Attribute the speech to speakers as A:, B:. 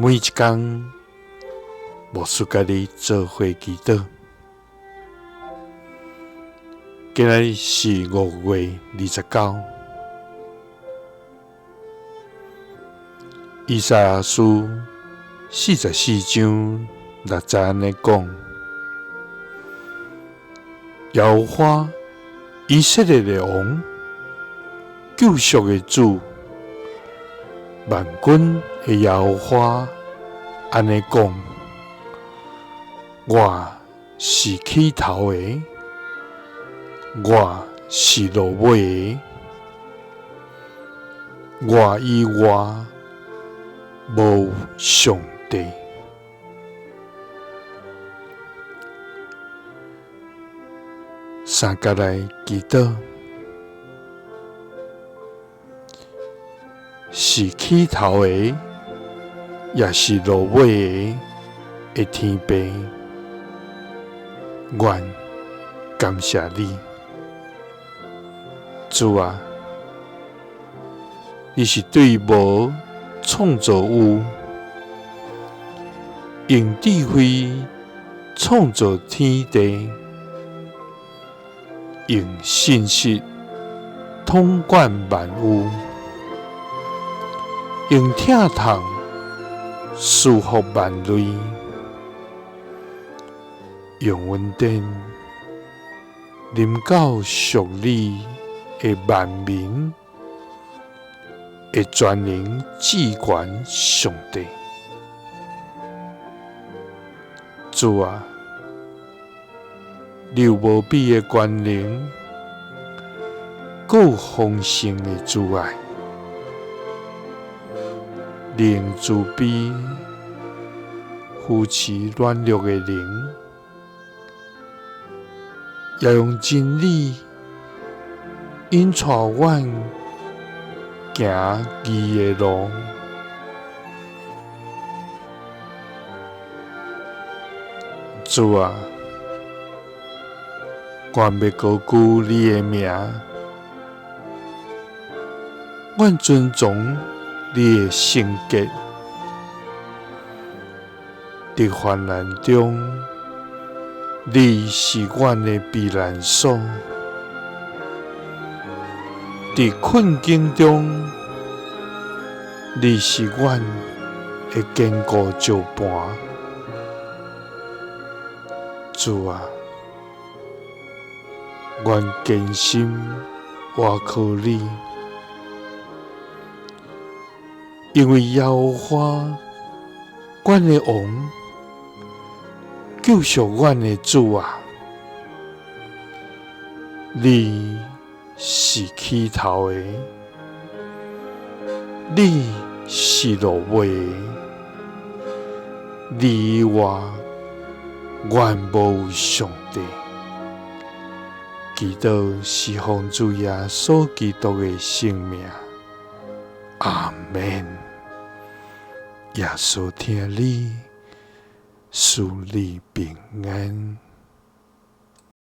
A: 每一工，牧師佮你做伙祈禱。今仔日是5月29，以賽亞書44章6節按呢講：耶和華以色列的王，救贖的主，萬軍的耶和華按呢講：我是起頭的，我是落尾的，我以外無上帝。三佮來祈禱，是起頭的，也是落尾的天父，願感謝你，主啊，你是對無創造有，用智慧創造天地，用信實統管萬有，用疼痛賜福萬類，用恩典臨到屬你的萬民的全能至懸上帝。主啊，你有無比的權能，閣有豐盛的慈愛，你用慈悲扶持軟弱的靈，也用真理引帶阮行義的路。主啊，願欲高舉你的名，願尊崇你的聖潔。佇患難中，你是阮的避難所；佇困境中，你是阮的堅固石磐。主啊，阮堅心倚靠你，因為耶和華阮的王，救贖阮的主啊，你是起頭的，你是落尾的，你以外原無上帝。祈禱是奉主耶穌基督的聖名，阿們。耶穌疼你，賜你平安。